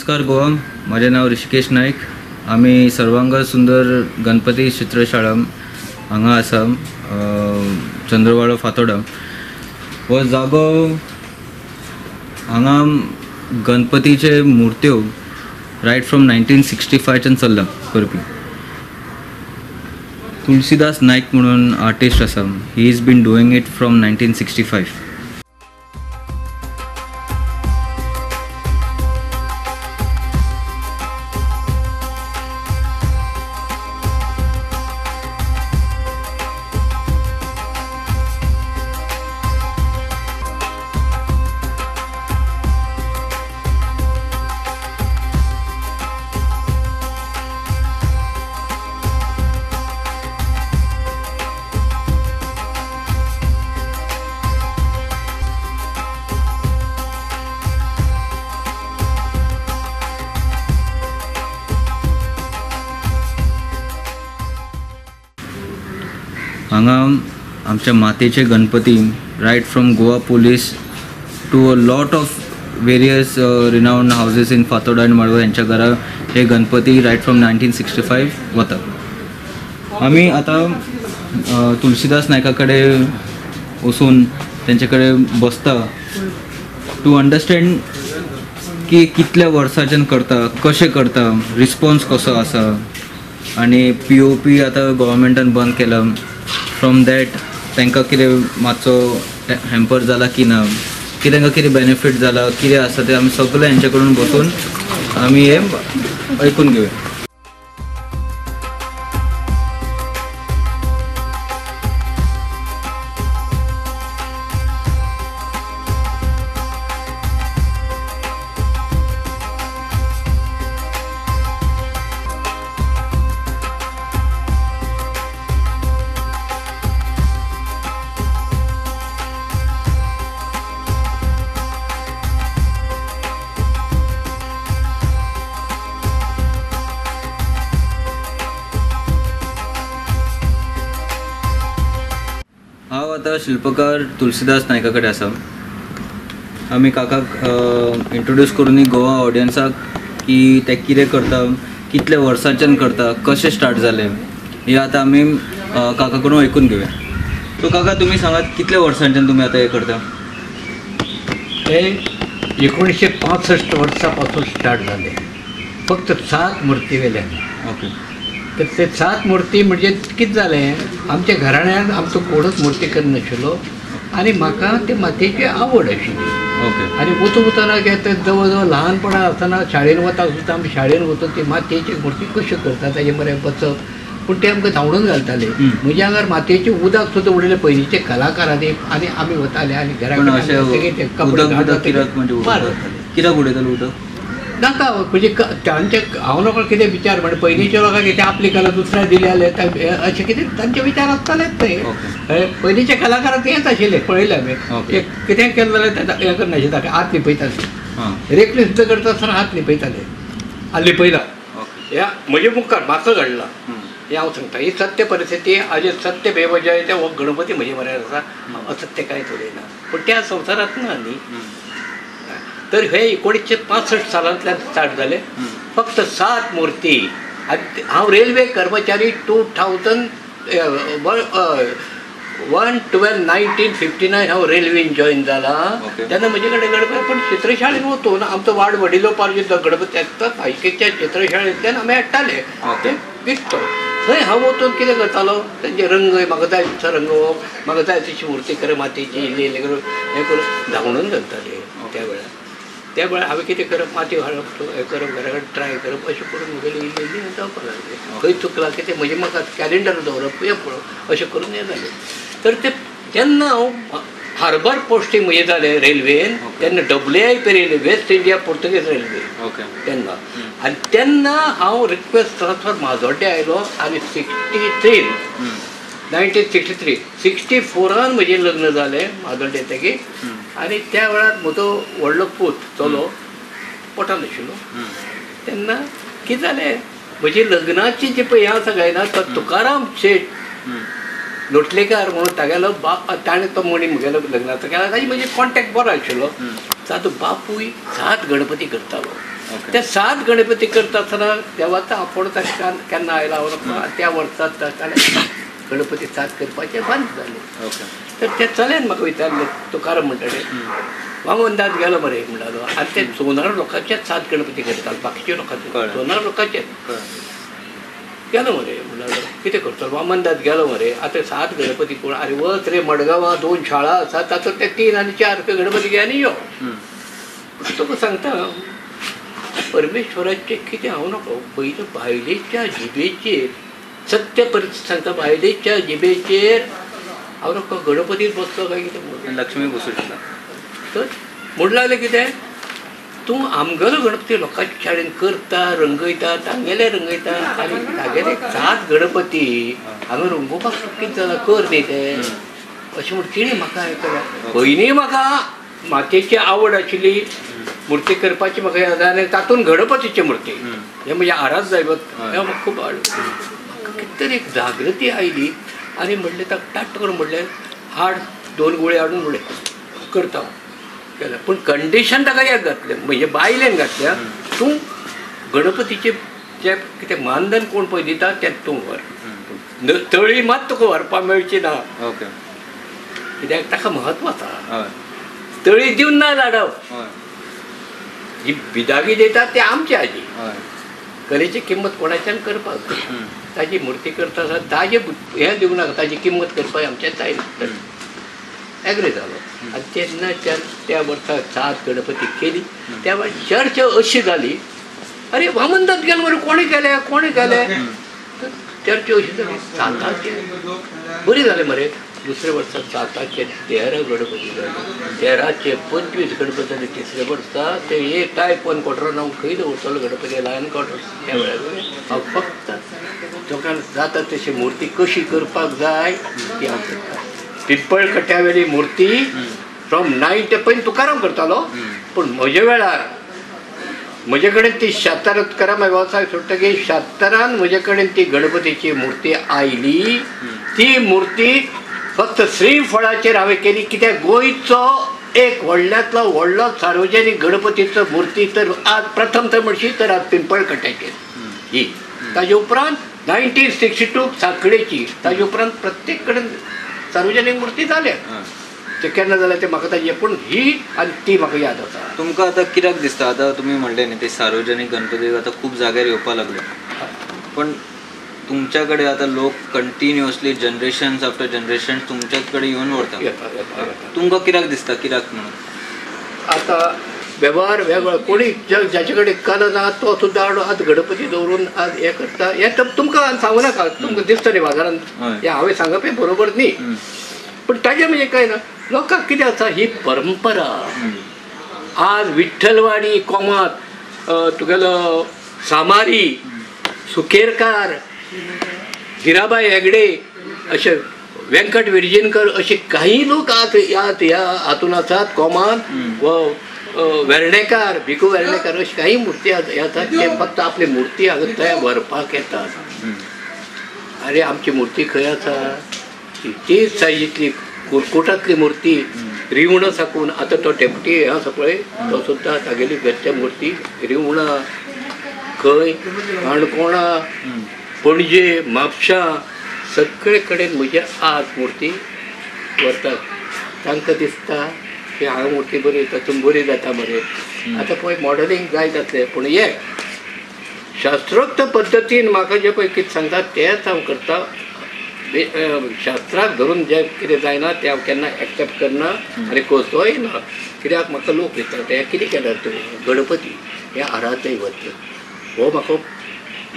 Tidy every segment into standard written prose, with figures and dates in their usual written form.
नमस्कार गोवा, माझे नाव ऋषिकेश नाईक। आमी सर्वांग सुंदर गणपती चित्रशाळा हांगा आसा, चंद्रवाडो फातोडा। हो जागो हांगा गणपतीचे मूर्त्यो रायट फ्रॉम 1965 चल्ला करपी। तुलसीदास नाईक म्हणून आर्टिस्ट आसा, he is been doing it from 1965। हांगा आमच्या मातेचे Ganpati right from Goa police to a lot of various renowned houses in Fatorda आनी माडगांव हेंच्या घरा हे गणपती रायट फ्रॉम 1965 वता। आमी आतां तुलसीदास नायका कडेन वचून तेंचे कडेन बसता टू अंडरस्टँड की कितल्या वर्साच्यान करता, कशें करता, रिस्पॉन्स कसो आसा आनी पी ओ पी आतां गव्हर्मेंटान बंद केला, फ्रॉम that तांकां कितें मातसो हॅम्पर जाला की ना, की तांकां कितें बेनिफीट जाला, कितें आसा तें आमी सगळें हेंचे कडून बसून आमी हें आयकून घेवया। हांव आतां शिल्पकार तुलसीदास नायका कडेन आसा। आमी काकाक इंट्रोड्यूस करून गोवा ऑडियन्साक की ते कितें करता, कितले वर्सांच्यान करता, कशें स्टार्ट जालें, हें आतां आमी काका कडून आयकून घेवया। सो काका, तुमी सांगात कितले वर्सांच्यान तुमी आतां हें करता? हे 1965 वर्सा पासून स्टार्ट जालें, फक्त 7 मूर्ती वेल्यान। ओके, तर ते 7 मूर्ती म्हणजे कितें जालें, आमच्या घराण्यान आमचो कोणूच मूर्ती करनाशिल्लो आनी म्हाका ते मातयेची आवड आशिल्ली। ओके, आनी वचून वतना ते जवळ जवळ लहानपणा आसतना शाळेन वता सुद्दां आमी शाळेन वचून ती मातयेची मूर्ती कश्यो करता ताजे मरे बसप, पूण ते आमकां धांवडून घालताले। म्हज्या आंगार मातयेचें उदक सुद्दां उडयलें पयलींचे कलाकारांनी आनी आमी वताले आनी घरा कडेन कपडे कित्याक उडयताले उदक नाका म्हणजे तांचे हांव लोकांक कितें विचार म्हणजे पयलींच्या लोकांक कितें आपली कला दुसऱ्या दिली जाल्यार अशें कितें तांचे विचार आसतालेच ते। पयलींच्या कलाकारांक तेंच आशिल्लें, पळयलें हांवें, कितें केलें जाल्यार हें करनाशिल्लें, ताका हात लिपयताले, रेखणी सुद्दां करता आसतना हात लिपयताले आनी लिपयला ह्या म्हजे मुखार म्हाका घडला हें हांव सांगता। ही सत्य परिस्थिती आजी सत्य बेवजाय ते हो गणपती म्हजे बऱ्यार आसा, असत्य कांयच उलयना, पूण त्या संवसारांत ना न्ही। तर हे 1965 सालांतल्यान स्टार्ट जालें, फक्त 7 मूर्ती। आनी हांव रेल्वे कर्मचारी 2001-12-1959 हांव रेल्वेन जॉयन जाला तेन्ना म्हजे कडेन गणपती, पण चित्रशाळेन वचून आमचो वाड वडिलो पार्जित गणपती आसता फायकेच्या चित्रशाळेंतल्यान आमी हाडटाले ते विकतो। थंय हांव वचून कितें करतालो, तेंचे रंग म्हाका जाय तसो रंगोवप, म्हाका जाय तशी मूर्ती करप, मातयेची इल्ली इल्ली करून हें करून धांवडून घालताले। त्या वेळार त्या वेळार हांवें कितें करप, माती हाडप, हें करप, घरा कडेन ट्राय करप, अशें करून म्हगेलें इल्लें इल्लें जावपाक लागलें। खंय चुकलां कितें म्हजें म्हाका कॅलेंडर दवरप, हें पळोवप, अशें करून हें जालें। तर ते जेन्ना हांव हार्बर पोस्टींग म्हजें जालें रेल्वेन तेन्ना WIP railway, West India Portuguese railway तेन्ना, आनी तेन्ना हांव रिक्वेस्ट ट्रान्सफर माजोड्डे आयलो आनी 1963 64 म्हजें लग्न जालें माजोड्डे येतकीर। आनी त्या वेळार म्हजो व्हडलो पूत चलो पोटान आशिल्लो तेन्ना कितें जालें, म्हजी लग्नाची जी पळय हें आसा काय ना, तो तुकाराम शेट लोटलेकार म्हणून तागेलो बाप, ताणें तो मणी म्हगेलो लग्नाचो केला, ताजी म्हजे कॉन्टेक्ट बरो आशिल्लो। ताजो बापूय 7 गणपती करतालो। ते 7 गणपती करता आसतना देवाचो आपोवणो ताका केन्ना आयला त्या वर्सा ताणें गणपती 7 करपाचें बंद जालें. तर ते चल्यान म्हाका विचारलें तुकाराम म्हणटाले वामनदास गेलो मरे म्हणटालो आनी ते सोनार लोकांचेच 7 गणपती करताले बाकीच्या लोकांचे सोनार लोकांचेच गेलो मरे म्हणटालो कितें करतलो वामनदास गेलो मरे आतां 7 गणपती कोण अरे वच रे मडगांवां 2 शाळा आसा तातूंत ते 3 आनी 4 गणपती घे आनी यो. तुका सांगता परमेश्वराचें कितें हांव नको पयलीं बायलेच्या जिबेचेर सत्य परिस्थिती सांगता बायलेच्या जिबेचेर हांव नको गणपतीच बसलो काय कितें म्हणून लक्ष्मी बसूं शकता. तर म्हणूं लागलें कितें तूं आमगेलो गणपती लोकांच्या शाळेन करता रंगयता तांगेले रंगयता आनी तागेले 7 गणपती हांगा रंगोवपाक कितें जालां कर न्ही तें अशें म्हूण तिणें म्हाका हें केलें. पयलीं म्हाका मातयेची आवड आशिल्ली मुर्ती करपाची म्हाका याद आनी तातूंत गणपतीची मुर्ती हें म्हजें आराध दैवत हें म्हाका खूब आवड. म्हाका कितें तरी एक जागृती आयली आनी म्हणलें ताका ताट करून म्हणलें हाड 2 गुळे हाडून म्हणलें करता केलें. पूण कंडिशन ताका याद घातलें म्हणजे बायलेन घातल्या तूं गणपतीचें जें कितें मानधन कोण पळय दिता तें तूं व्हर तळी मात तुका व्हरपाक मेळची ना कित्याक ताका म्हत्व आसा तळी दिवन ना लाडप जी बिदागी दिता ते आमची आजी कलेची किंमत कोणाच्यान करपाक ताजी मुर्ती करता आसतना ताजें हें दिवंक नाका ताजी किंमत करपाक आमच्या जायना. एग्री जालो आनी तेन्नाच्यान त्या वर्सा 7 गणपती केली. त्या वेळार चर्चा अशी जाली अरे वामनदास गेलो मरे कोणें केलें कोणें केलें तर चर्चा अशी जाली 7 बरी जालें मरे. दुसऱ्या वर्सा 7 13 गणपती जाले 13 25 गणपती जाले. तिसऱ्या वर्सा ते एक टायप 1 क्वॉर्टर हांव खंय दवरतलो गणपती लायन क्वॉर्टर त्या वेळार हांव फक्त लोकांक जाता तशी मुर्ती कशी करपाक जाय ती हांव करता. पिंपळकट्यावेली मुर्ती फ्रॉम 9 ते पयलीं तुकाराम करतालो पूण म्हजे वेळार म्हजे कडेन ती 76 तुकाराम वेवसाय सोडटकीर 76 म्हजे कडेन ती गणपतीची मुर्ती आयली. ती मुर्ती फक्त श्रीफळाचेर हांवें केली कित्याक गोंयचो एक व्हडल्यांतलो व्हडलो सार्वजनीक गणपतीचो मुर्ती तर आज प्रथम तर म्हणशी तर आज पिंपळकट्याचेर ही. ताजे उपरांत 1962 सांखळेची ताजे उपरांत प्रत्येक कडेन सार्वजनीक मुर्ती जाल्या ते केन्ना जाल्या ते म्हाका ताजें पूण ही आनी ती म्हाका याद आसा. तुमकां आतां कित्याक दिसता आतां तुमी म्हणलें न्ही ते सार्वजनीक गणपती आतां खूब जाग्यार येवपाक लागले पण तुमच्या कडेन आतां लोक कंटिन्युअसली जनरेशन्स आफ्टर जनरेशन तुमच्याच कडेन येवन व्हरता तुमकां कित्याक दिसता कित्याक म्हणून? आतां वेव्हार वेगळो कोणी जाचे कडेन कला ना तो सुद्दां हाडून आज गणपती दवरून आज हें करता हें तुमकां सांगू नाका तुमकां दिसता न्ही बाजारांत हें हांवें सांगप हें बरोबर न्ही पूण ताजें म्हणजे कांय ना लोकांक कितें आसा ही परंपरा. आज विठ्ठलवाडी कोमात तुगेलो सामारी सुकेरकार हिराबाई हेगडे अशे व्यंकट विर्जीनकर अशे काही लोक आज ह्या हातून आसात कोमान व वेर्णेकार भिकू वेर्णेकार अशे काही मुर्ती आसात ते फक्त आपली मुर्ती हांगा तयार व्हरपाक येतात. अरे आमची मुर्ती खंय आसा तीच सायजींतली कुरकुटांतली मुर्ती रिवणा साकून आतां तो डेप्युटी हें आसा पळय तो सुद्दां तागेली घरच्या मुर्ती रिवणा खंय काणकोणा पणजे म्हापशा सगळे कडेन म्हज्या आज मुर्ती व्हरतात. तांकां दिसता की हांगा मुर्ती बरी तातूंत बरी जाता मरे. आतां पळय मॉडलिंग जायत जातलें पूण एक शास्त्रोक्त पद्दतीन म्हाका जें पळय कितें सांगता तेंच हांव करता. शास्त्राक धरून जें कितें जायना तें हांव केन्ना एक्सेप्ट करना आनी करचोय ना कित्याक म्हाका लोक विचारता हें कितें केलां तुवें गणपती हें आराध दैवत हो म्हाका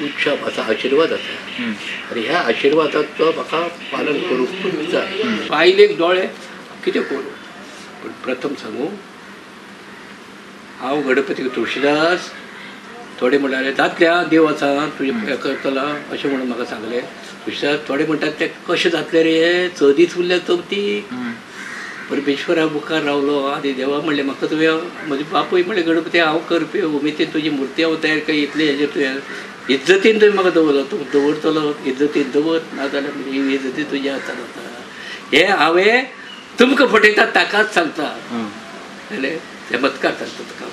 उत्सव आसा आशिर्वाद आसा आनी ह्या आशिर्वादाचो म्हाका पालन करूंकूच जाय. बायलेक दोळे कितें करूं पूण प्रथम सांगू हांव गणपतीक तुळशीदास थोडे म्हणटाले जातले देव आसा तुजें करतलो अशें म्हणून म्हाका सांगलें. तुळशीदास थोडे म्हणटात ते कशें जातले रे 6 दीस उरल्या चवथीक परमेश्वरा मुखार रावलो आनी देवा म्हणलें म्हाका तुवें म्हजे बापूय म्हणलें गणपती हांव करपी उमेदीन तुजी मुर्ती हांव तयार कर इतले हेजेर तुवें इज्जतीन तुवें म्हाका दवरलो तूं दवरतलो इज्जतीन दवर नाजाल्यार ही इज्जती तुज्या हातान वता हें हांवें तुमकां फटयता ताकाच सांगता जाल्यार चमत्कार सांगता तुका.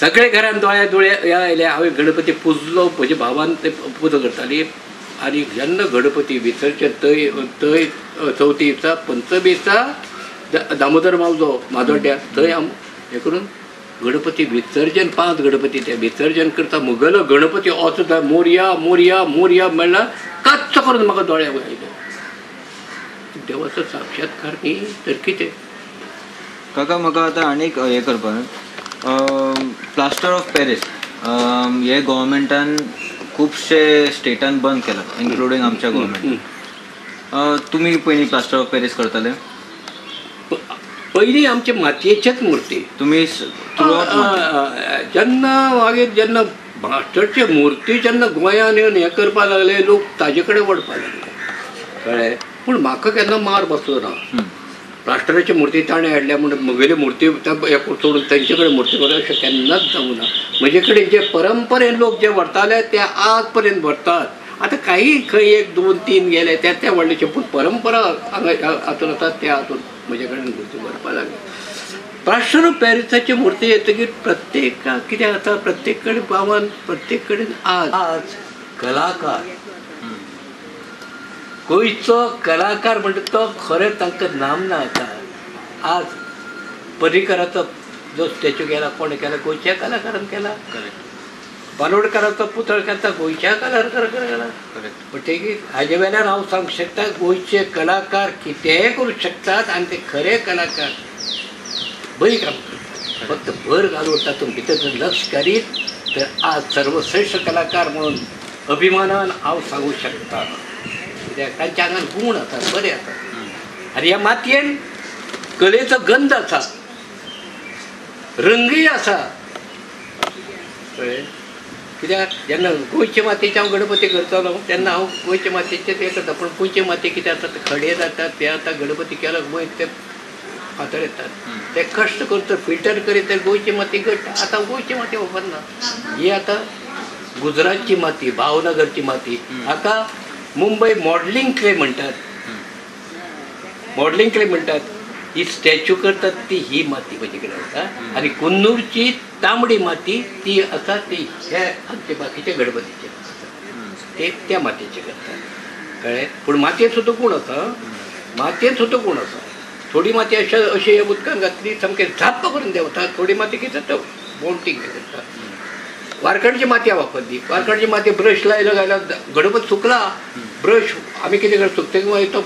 सगळे घरान दोळ्या दोळे आयले. हांवें गणपती पुजलो, म्हज्या भावान ते पुजा करताली. आनी जेन्ना गणपती विसर्जन थंय थंय चवथी दिसा पंचमी दिसा दामोदर मावजो माजोड्ड्या थंय हांव हें करून गणपती विसर्जन 5 गणपती ते विसर्जन करता. मुगेलो गणपती वचता मोरया मोरया मोरया म्हणल्यार काच्च करून म्हाका दोळ्या आयले. देवाचो साक्षात्कार न्ही तर कितें. काका म्हाका आतां आनीक हें करपाक प्लास्टर ऑफ पॅरीस हे गोवोरमेंटान खुबशे स्टेटान बंद केला, इन्क्लुडींग आमच्या गोवोरमेंट. तुमी पयलीं प्लास्टर ऑफ पॅरीस करताले? पयलीं आमचे मातयेचेच मुर्ती तुमी जेन्ना मागीर जेन्ना मास्टरचे मुर्ती जेन्ना गोंयान येवन हें करपाक लागले, लोक ताजे कडेन वडपाक लागले, कळ्ळें. पूण म्हाका केन्ना मार बसलो ना. प्लास्टराची मुर्ती ताणें हाडल्या म्हूण म्हगेली मुर्ती सोडून तेंचे कडेन मुर्ती करप अशें केन्नाच जावूं ना. म्हजे कडेन जे परंपरेन लोक जे व्हरताले ते आज पर्यंत व्हरतात. आतां काही खंय 1 2 3 गेले ते ते व्हडलेशे, पूण परंपरा हांगा हातून आसा ते हातून म्हजे कडेन मुर्ती व्हरपाक लागले. प्लास्टर ऑफ पॅरिसाची मुर्ती येतकीर प्रत्येकाक कितें आसा, प्रत्येक कडेन गांवान प्रत्येक कडेन आज आज कलाकार गोंयचो कलाकार म्हणटा तो खरें तांकां नामना आसा. आज पर्रीकराचो जो स्टॅच्यू केला कोणें केला, गोंयच्या कलाकारान केला. बांदोडकाराचो पुतळ केला गोंयच्या कलाकारान केला. म्हणटकीर हाजे वेल्यान हांव सांगूंक शकता गोंयचे कलाकार कितेंय करूंक शकतात आनी ते खरे कलाकार बरी काम करतात. फक्त भर घालून तातूंत भितर जर लक्ष करीत तर आज सर्वश्रेश्ठ कलाकार म्हणून अभिमानान हांव सांगूंक शकता. कित्याक तांच्या आंगान गूण आसा, बरे आसा. आनी ह्या मातयेन कलेचो गंध आसा, रंगय आसा, कळ्ळें. कित्याक जेन्ना गोंयचे मातयेचे हांव गणपती करतालो तेन्ना हांव गोंयचे मातयेचेच हें करता. पूण गोंयचे मातये कितें आसा, खडे जातात ते आतां गणपती केलो गोंय ते फातर येतात, ते कश्ट करता फिल्टर करीत तर गोंयची माती घडटा. आतां गोंयची माती वापरना, ही आतां गुजरातची माती, भावनगरची माती, हाका मुंबई मॉडलिंग क्ले म्हणटात. मॉडलिंग क्ले म्हणटात. ही स्टॅच्यू करतात ती ही माती म्हजे कडेन आसा. आनी कुन्नूरची तांबडी माती ती आसा ती हे आमचे बाकीचे गणपतीचे ते त्या मातयेचे करतात, कळ्ळें. पूण मातयेंत सुद्दां गूण आसा, मातयेंत सुद्दां गूण आसा. थोडी माती अशें अशें उदकान घातली सामकें झाप्प करून देंवता, थोडी माती कितें जाता बोल्टींग करता. वारखंडची माती वापरली, वारखंडची माती ब्रश लायलो घायला गणपत सुकला ब्रश आमी कितें करता सुकतकीर मागीर तो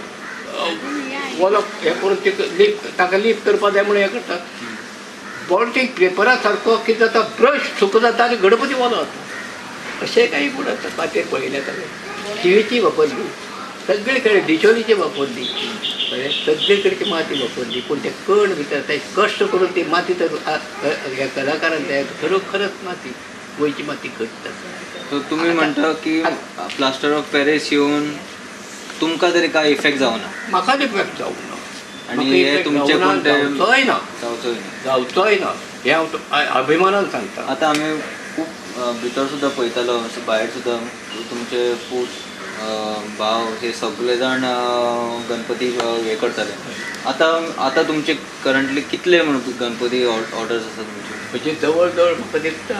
वोलो हें करून ते लीप ताका लीप करपाक जाय म्हणून हें करता. बॉल्टींग पेपरा सारको कितें जाता ब्रश सुको जाता आनी गणपती वोलो जाता. अशें कांय गूण आसता मातयेर पळयल्यार ताणें शिवेची वापरली, सगळे कडेन डिचोलीची वापरली, कळ्ळें, सगळे कडेन माती वापरली. पूण ते कण भितर ते कश्ट करून ती माती तर ह्या कलाकारान तयार खरोखरच माती गोंयची माती घडटा. सो तुमी म्हणटा की प्लास्टर ऑफ पॅरीस येवन तुमकां तरी कांय इफेक्ट जावना? म्हाका इफेक्ट जावना आनी हे तुमचे कोण जावचोय ना, जावचोय ना, हें हांव अभिमानान सांगता. आतां आमी खूब भितर सुद्दां पळयतालो, भायर सुद्दां तुमचे पूत भाव हे सगळे जाण गणपती हे करताले. आतां आतां तुमचे करंटली कितले म्हणून गणपती ऑर्डर्स आसा तुमचे? म्हणजे जवळ जवळ म्हाका दिसता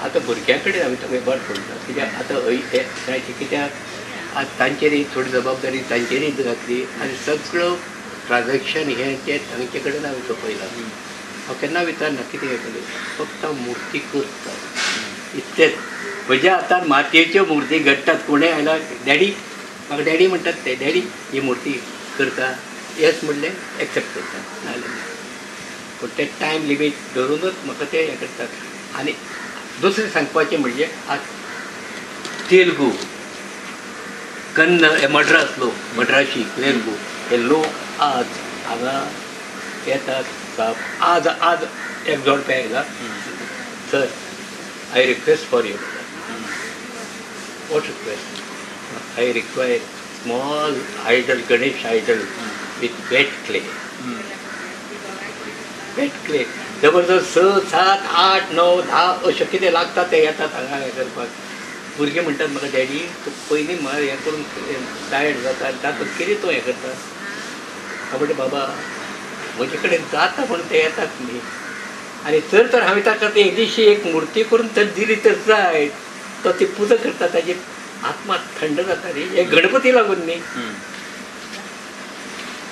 आतां भुरग्यां कडेन हांवें तो वेव्हार पडटा. कित्याक आतां कित्याक आज तांचेरय थोडी जबाबदारी तांचेरय घातली आनी सगळो ट्रान्झॅक्शन हें तें तांचे कडेन हांवें सोंपयलां. हांव केन्ना विचारना कितें हें केलें, फक्त हांव मुर्ती करता इतलेंच. म्हज्या हातान मातयेच्यो मुर्ती घडटात. कोणें आयला डॅडी, म्हाका डॅडी म्हणटात ते, डॅडी ही मुर्ती करता येस म्हणलें एक्सेप्ट करता, नाजाल्यार ना. पूण ते टायम लिमीट धरुनूच म्हाका ते हें करतात. आनी दुसरें सांगपाचें म्हणजे आज तेलुगू, कन्नड, मड्रास लोक, मड्राशी, तेलुगू हे लोक आज हांगा येतात. आज आज एक जोडपें आयला, sir I request for you. What request? I require small idol, Ganesh idol with wet clay. Wet clay जबरदस्त 6, 7, 8, 9, 10 अशें कितें लागता ते येतात हांगा हें करपाक. भुरगीं म्हणटात म्हाका डॅडी तूं पयलीं म्हाका हें करून टायर्ड जाता आनी तातूंत कितें तूं हें करता. हांव म्हणटा बाबा म्हजे कडेन जाता म्हणून ते येतात न्ही. आनी जर तर हांवें ताका ती एकदीशी एक मुर्ती करून तर दिली तर जाय तो ती पुजा करता ताजी आत्मा थंड जाता न्ही हे गणपती लागून न्ही.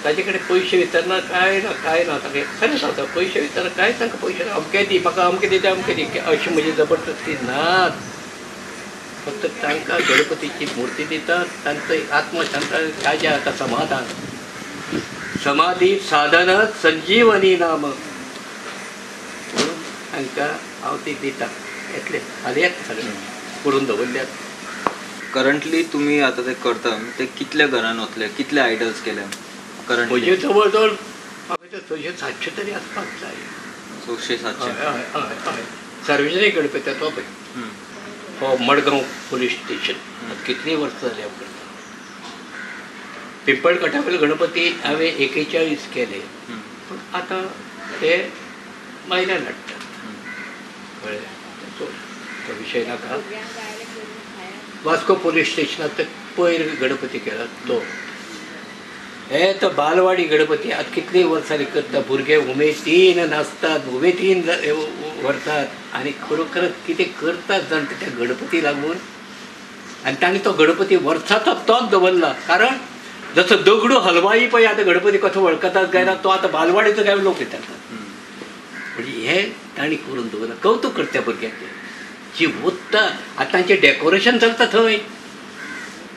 ताजे कडेन पयशे विचारना काय ना काय ना ताका खरें सांगता पयशे विचारना काय तांकां पयशे ना अमके दी म्हाका अमके दी ते अमके दी अशी म्हजी जबरदस्ती नाच. फक्त तांकां गणपतीची मुर्ती दितात तांचो आत्मा शांत ताजें आतां समाधान समाधी साधन संजीवनी नाम म्हणून तांकां हांव ती दिता येतले हालीं येता सगळें करून दवरल्यात. करंटली तुमी आतां ते करता ते कितल्या घरान वतले कितले आयडल्स केले करंटली? म्हजे जवळ जवळ म्हाका 600-700 तरी आसपाक जाय. 600-700 हय हय हय सार्वजनीक गणपती तो पळय हो मडगांव पोलीस स्टेशन कितलीं वर्सां जालीं हांव करता. पिंपळकटा वयलो गणपती हांवें 41 केले पूण आतां ते भायल्यान हाडटात कळ्ळें तो विशय नाका. वास्को पोलीस स्टेशनात पयर गणपती केला तो हे तो बालवाडी गणपती आतां कितलीं वर्सां करता भुरगे उमेदीन नाचतात उमेदीन व्हरतात आनी खरोखरच कितें करतात जाण त्या गणपती लागून. आनी तांणी तो गणपती वर्साचो तोच दवरला कारण जसो दगडू हलवाई पळय आतां गणपती कसो वळखतात काय ना तो आतां बालवाडीचो काय लोक विचारतात म्हणजे हे तांणी करून दवरला. कवतूक करता भुरग्यांचें जी ओत्ता आतां तांचें डेकोरेशन चलता थंय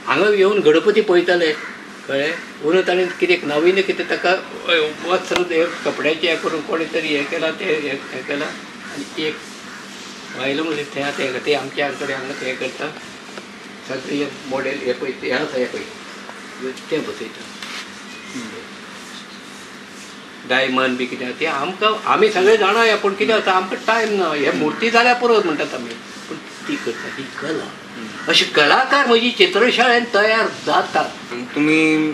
हांगा येवन गणपती पळयताले कळ्ळें म्हणून ताणें कितें नवीन कितें ताका वस्त्र कपड्याचें हें करून कोणें तरी हें केलां तें हें केलां आनी एक बायलो मनीस थंय आतां ते आमच्या कडेन हांगा तें करता सगळें हें मॉडेल हें पळय हें आसा हें पळय तें बसयता डायमंड बी कितें तें आमकां आमी सगळें जाणा हें पूण कितें आसा आमकां टायम ना हे मुर्ती जाल्यार पुरो म्हणटात आमी पूण ती करता ही कला. अशे कलाकार म्हजी चित्रशाळेन तयार जातात. तुमी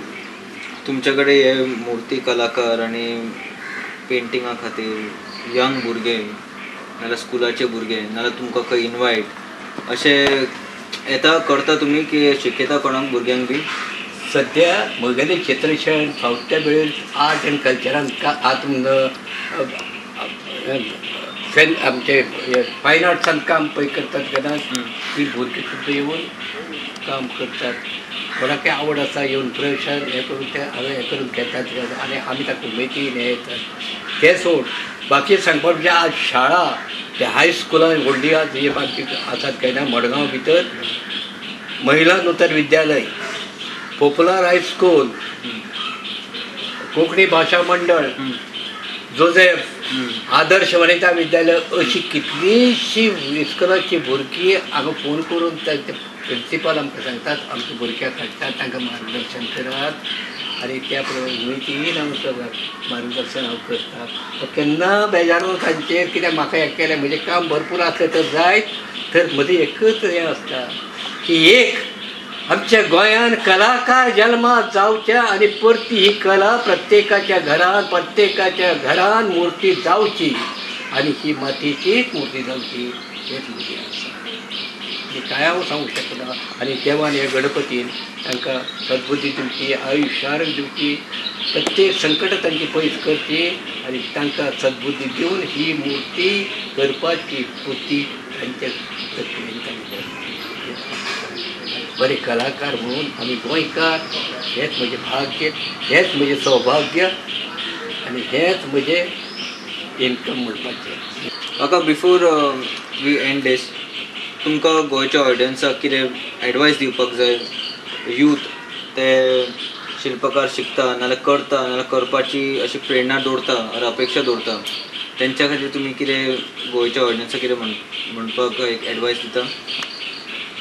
तुमचे कडेन हे मुर्ती कलाकार आनी पेंटिंगा खातीर यंग भुरगे नाजाल्यार स्कुलाचे भुरगे नाजाल्यार तुमकां खंय इनवायट अशें येता करता तुमी की शिकयता कोणाक भुरग्यांक बी? सद्या म्हगेले चित्रशाळेन फावट्या वेळेर आर्ट एंड कल्चरान आतून आमचे फायन आर्ट्सान काम पळय करतात तेन्ना ती भुरगीं सुद्दां येवन काम करतात. कोणाकय आवड आसा येवन ब्रशान हें करून ते हांवें हें करून घेतात आनी आमी ताका उमेदीन हें येतात तें सोड. बाकी सांगपाक म्हणजे आज शाळा ते हायस्कुलान व्हडली आज ही आमची आसात काय ना मडगांव भितर महिला नूतन विद्यालय पॉप्युलर हायस्कूल कोंकणी भाशा मंडळ जोझेफ आदर्श वनिता विद्यालय अशी कितलीशी इस्कुलाची भुरगीं हांगा फोन करून तांचे प्रिंसिपल आमकां सांगतात आमच्या भुरग्यांक हाडटात तांकां मार्गदर्शन करात आनी त्या प्रमाणे उमेदीन आमकां मार्गदर्शन हांव करता. केन्ना बेजारो तांचेर कित्याक म्हाका हें केलें म्हजें काम भरपूर आसलें तर जायत तर म्हजें एकच हें आसता की एक आमच्या गोंयान कलाकार जल्मा जावच्या आनी परती ही कला प्रत्येकाच्या घरान प्रत्येकाच्या घरान मुर्ती जावची आनी ही मातयेचीच मुर्ती जावची हेच म्हजें आसा. आनी कांय हांव सांगूंक शकना. आनी देवान ह्या गणपतीन तांकां सद्बुद्धी दिवची आयुश्य दिवची प्रत्येक संकट तांची पयस करची आनी तांकां सद्बुद्धी दिवन ही मुर्ती करपाची बुद्धी तांच्या तकलेन तांच्या बरे कलाकार म्हणून आमी गोंयकार हेच म्हजें भाग्य हेच म्हजें सौभाग्य आनी हेच म्हजें इनकम म्हणपाचें. काका बिफोर we and दीस तुमकां गोंयच्या ऑडियन्साक कितें एडवायस दिवपाक जाय यूथ ते शिल्पकार शिकता नाजाल्यार करता नाजाल्यार करपाची अशी प्रेरणा दवरता ऑर अपेक्षा दवरता तेंच्या खातीर तुमी कितें गोंयच्या ऑडियन्साक कितें म्हणपाक एक एडवायस दिता?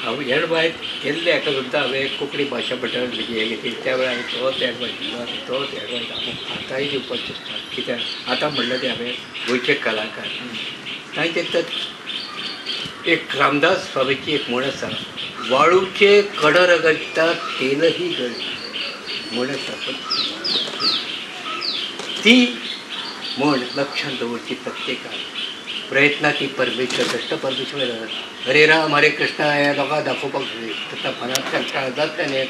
हांव एडवायस केल्ले हाका सुद्दां हांवें कोंकणी भाशा मंडळान म्हजी हें घेतली त्या वेळार हांवें तोच एडवायस दिलो आनी तोच एडवायस हांव आतांय दिवपाक चिंतता. कित्याक आतां म्हणलें तें हांवें गोंयचे कलाकार तांचे तर एक रामदास स्वामीची एक म्हण आसा वाळूचे कडर गळटा तेलही गळटा म्हण आसा. पण ती म्हण लक्षांत दवरची प्रत्येकान. प्रयत्नाती परमेश्वर दश्ट परमेश्वर हरे राम हरे कृष्णा ह्या लोकांक दाखोवपाक जाय. आतां मनांतल्यान काळजांतल्यान हें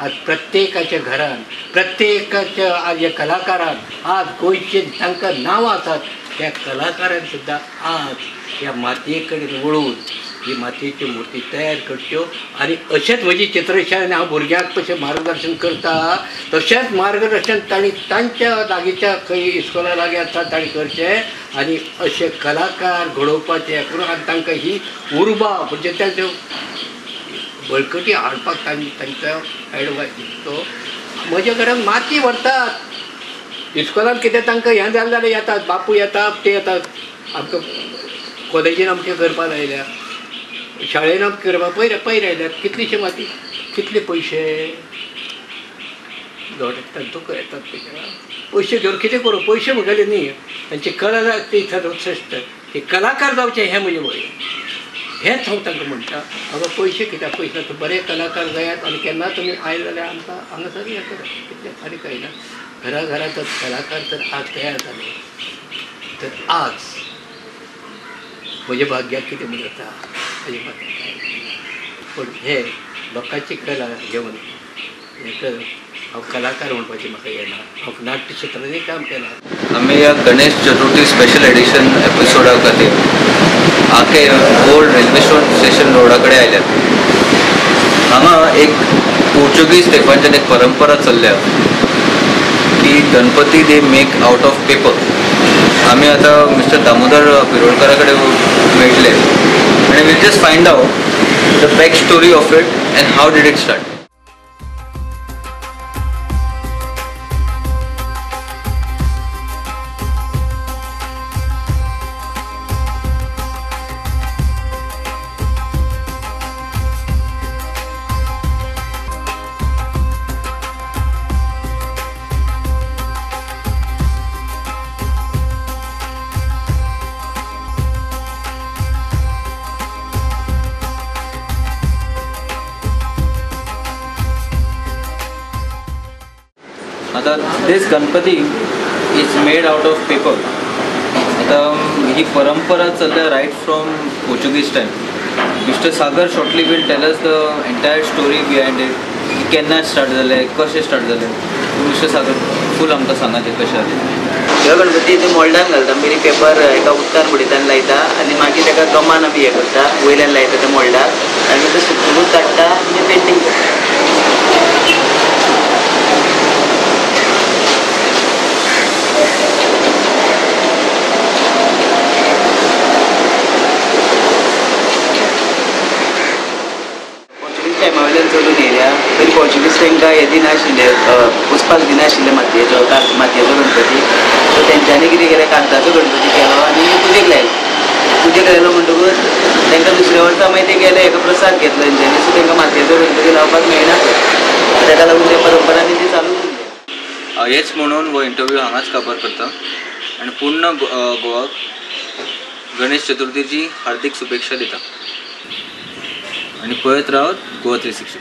आज प्रत्येकाच्या घरान प्रत्येकाच्या आज ह्या कलाकारान आज गोंयचे तांकां नांवां आसात त्या कलाकारान सुद्दां आज ह्या मातये कडेन वळून ही मातयेच्यो मुर्ती तयार करच्यो. आनी अशेंच म्हजी चित्रशाळेन हांव भुरग्यांक कशें मार्गदर्शन करता तशेंच मार्गदर्शन तांणी तांच्या लागींच्या खंय इस्कोला लागीं आसा तांणी करचें आनी अशे कलाकार घडोवपाचे करून आनी तांकां ही उर्बा म्हणजे तांच्यो बळकटी हाडपाक तांणी तांचो एडवायस दिवचो. म्हज्या घरान माती व्हरतात इस्कोलान कितें तांकां हें जालें जाल्यार येतात बापूय येता ते येतात आमकां कॉलेजीन आमचें करपाक लायल्या शाळेन आमकां करपाक पयर पयर आयल्यात कितलीशी माती कितले पयशे तांचो येतात पयशे घेवन कितें करूं पयशे म्हगेले न्ही तांची कला ती सर्वश्रेश्ठ ती कलाकार जावचें हें म्हजें वय हेंच हांव तांकां म्हणटा. बाबा पयशे कित्याक पयशे बरे कलाकार जायात आनी केन्ना तुमी आयले जाल्यार आमकां हांगासर हें करात कितलें आनी कांय ना. घरा घरा तर कलाकार तर आज तयार जाले तर आज म्हज्या भाग्याक कितें म्हूण जाता म्हज्या भाग्याक कांय ना. पूण हे लोकांची कला घेवन हें कर हांव कलाकार म्हणपाचें म्हाका येना. हांव नाट्य क्षेत्रांनी काम केलां. आमी ह्या गणेश चतुर्थी स्पेशल एडिशन एपिसोडा खातीर आके ओल्ड रेल्वे स्टेशन रोडा कडेन आयल्यात. हांगा एक पोर्चुगीज तेंपाच्यान एक परंपरा चल्ल्या की Ganpati they make out of paper. आमी आतां मिस्टर दामोदर पिरोडकरा कडेन मेळटले आनी we'll just find out the back story of it and how did it start. आतां this Ganpati is made out of paper. आतां ही परंपरा चल्ल्या right from Portuguese time. Mister Sagar shortly will tell us the entire story behind it की केन्ना start जालें कशें start जालें. Mister सागर फूल आमकां सांगा तें कशें जालें. ह्यो गणपती ते मोल्डान घालता मागीर पेपर एका उदकान बुडयता आनी लायता आनी मागीर ताका गमान आमी हें करता वयल्यान लायता ते मोल्डाक आनी मागीर ते सुकतकूच काडटा आनी पेंटींग करता. टायमा वयल्यान चलून येयल्या. पयलीं पोर्चुगीज तांकां हें दिनाशिल्ले पुजपाक दिनाशिल्ले मातयेचो मातयेचो गणपती. सो तेंच्यांनी कितें केलें कागदाचो गणपती केलो आनी पुजेक लायलो. पुजेक लायलो म्हणटकूच तांकां दुसऱ्या वर्सा मागीर ते गेले एका प्रसाद घेतलो तेंच्यांनी. सो तांकां मातयेचो गणपती लावपाक मेळना ताका लागून त्या परंपरांनी ती चालू उरली. हेच म्हणून हो इंटरव्यू हांगाच काबार करता आनी पूर्ण गोवाक गणेश चतुर्थीची हार्दिक शुभेच्छा दिता आनी पळयत रावत गोवा 360.